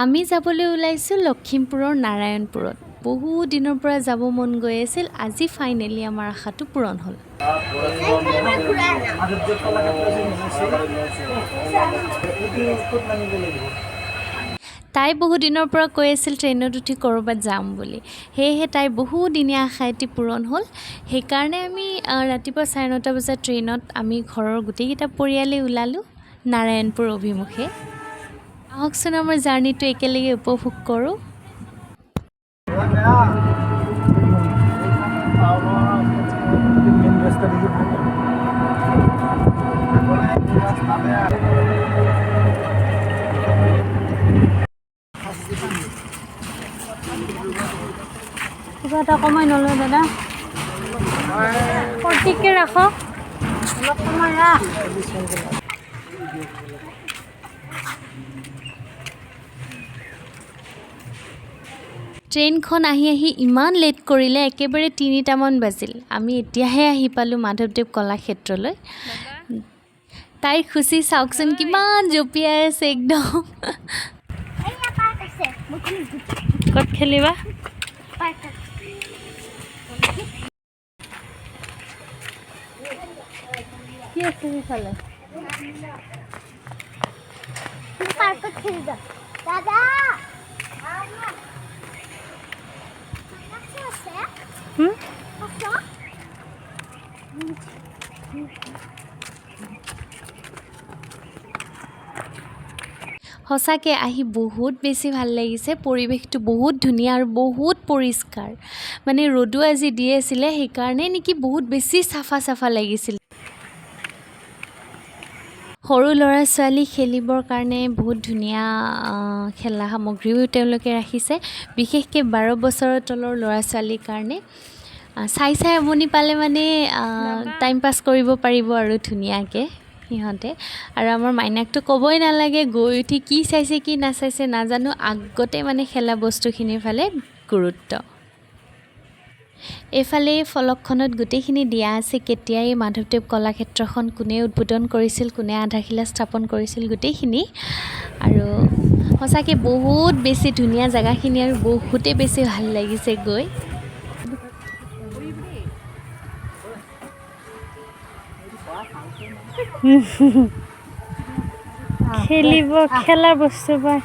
আমি যাবলৈ ওলাইছোঁ লখিমপুৰৰ নাৰায়ণপুৰত। বহু দিনৰ পৰা যাব মন গৈ আছিল, আজি ফাইনেলি আমাৰ আশাটো পূৰণ হ'ল। মাধৱদেৱ কলাক্ষেত্ৰ যে বনাইছে, এইটো ক'ত নামিব লাগিব? তাই বহু দিনৰ পৰা কৈ আছিল ট্ৰেইনত উঠি ক'ৰবাত যাম বুলি। সেয়েহে তাইৰ বহুদিনীয়া আশা এটি পূৰণ হ'ল। সেইকাৰণে আমি ৰাতিপুৱা 9:30 বজাত ট্ৰেইনত আমি ঘৰৰ গোটেইকেইটা পৰিয়ালেই ওলালোঁ নাৰায়ণপুৰ অভিমুখে। আহকচোন, আমাৰ জাৰ্ণিটো একেলগে উপভোগ কৰোঁ। মেইন ৰাস্তা দেখি ভাল লাগে। ৰাস্তা বেয়া। কিবা এটা কমাই নলয় দাদা? 40কে ৰাখক, অলপ কমাই ৰাখ। ট্ৰেইনখন আহি আহি ইমান লেট কৰিলে, একেবাৰে 3টামান বাজিল। আমি এতিয়াহে আহি পালোঁ মাধৱদেৱ কলাক্ষেত্ৰলৈ। তাইৰ খুচি চাওকচোন, কিমান জঁপিয়াই আছে একদম। এইয়া পাৰ্ক আছে। মই খুলি। ক'ত খেলিবা? পাৰ্কত। কি আছে সেইফালে? পাৰ্কত খেলি যাম দাদা। আছে। হুম? আছে। সঁচাকৈ আহি বহুত বেছি ভাল লাগিছে। পৰিৱেশটো বহুত ধুনীয়া আৰু বহুত পৰিষ্কাৰ। মানে ৰ'দো আজি দি আছিলে, সেইকাৰণে নেকি বহুত বেছি চাফা চাফা লাগিছিল। সৰু ল'ৰা ছোৱালী খেলিবৰ কাৰণে বহুত ধুনীয়া খেলা সামগ্ৰীও তেওঁলোকে ৰাখিছে, বিশেষকৈ 12 বছৰৰ তলৰ ল'ৰা ছোৱালীৰ কাৰণে। চাই চাই আমনি পালে মানে টাইম পাছ কৰিব পাৰিব আৰু ধুনীয়াকৈ সিহঁতে। আৰু আমাৰ মাইনাকতো ক'বই নালাগে, গৈ উঠি কি চাইছে কি নাচাইছে নাজানো, আগতে মানে খেলা বস্তুখিনিৰ ফালে গুৰুত্ব। এইফালে এই ফলকখনত গোটেইখিনি দিয়া আছে, কেতিয়া এই মাধৱদেৱ কলাক্ষেত্ৰখন কোনে উদ্বোধন কৰিছিল, কোনে আধাৰশিলা স্থাপন কৰিছিল, গোটেইখিনি। আৰু সঁচাকৈ বহুত বেছি ধুনীয়া জেগাখিনি আৰু বহুতেই বেছি ভাল লাগিছে গৈ। খেলিব, খেলা বস্তু পায়।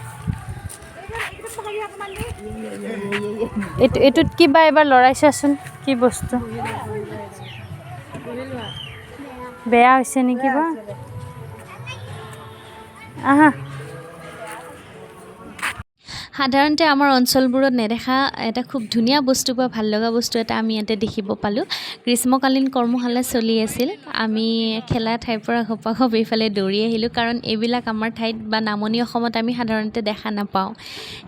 এইটোত কিবা এবাৰ লৰাই চাচোন, কি বস্তু? বেয়া হৈছে নেকি বা? আহা। সাধাৰণতে আমাৰ অঞ্চলবোৰত নেদেখা এটা খুব ধুনীয়া বস্তু বা ভাল লগা বস্তু এটা আমি ইয়াতে দেখিব পালোঁ। গ্ৰীষ্মকালীন কৰ্মশালা চলি আছিল। আমি খেলা ঠাইৰ পৰা ঘপাঘপ এইফালে দৌৰি আহিলোঁ, কাৰণ এইবিলাক আমাৰ ঠাইত বা নামনি অসমত আমি সাধাৰণতে দেখা নাপাওঁ।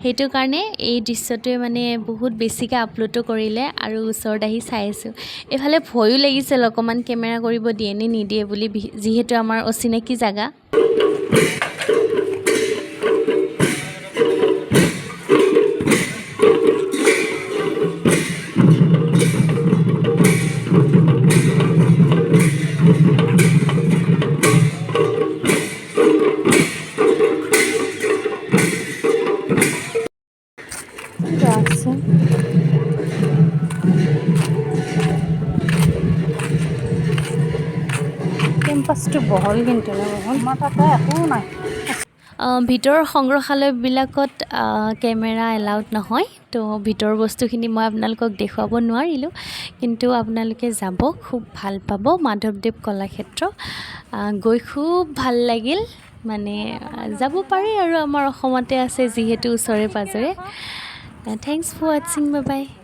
সেইটো কাৰণে এই দৃশ্যটোৱে মানে বহুত বেছিকৈ আপ্লুত কৰিলে আৰু ওচৰত আহি চাই আছোঁ। এইফালে ভয়ো লাগিছিল অকণমান, কেমেৰা কৰিব দিয়ে নে নিদিয়ে বুলি, যিহেতু আমাৰ অচিনাকি জেগা। কিবা আছে? কেম্পাছটো বহল কিন্তু ন, বহল। আমাৰ তাতে একো নাই। ভিতৰৰ সংগ্ৰহালয়বিলাকত কেমেৰা এলাউড নহয়, তো ভিতৰৰ বস্তুখিনি মই আপোনালোকক দেখুৱাব নোৱাৰিলোঁ। কিন্তু আপোনালোকে যাব, খুব ভাল পাব। মাধৱদেৱ কলাক্ষেত্ৰ গৈ খুব ভাল লাগিল। মানে যাব পাৰি আৰু, আমাৰ অসমতে আছে যিহেতু, ওচৰে পাঁজৰে। Thanks for watching, bye bye.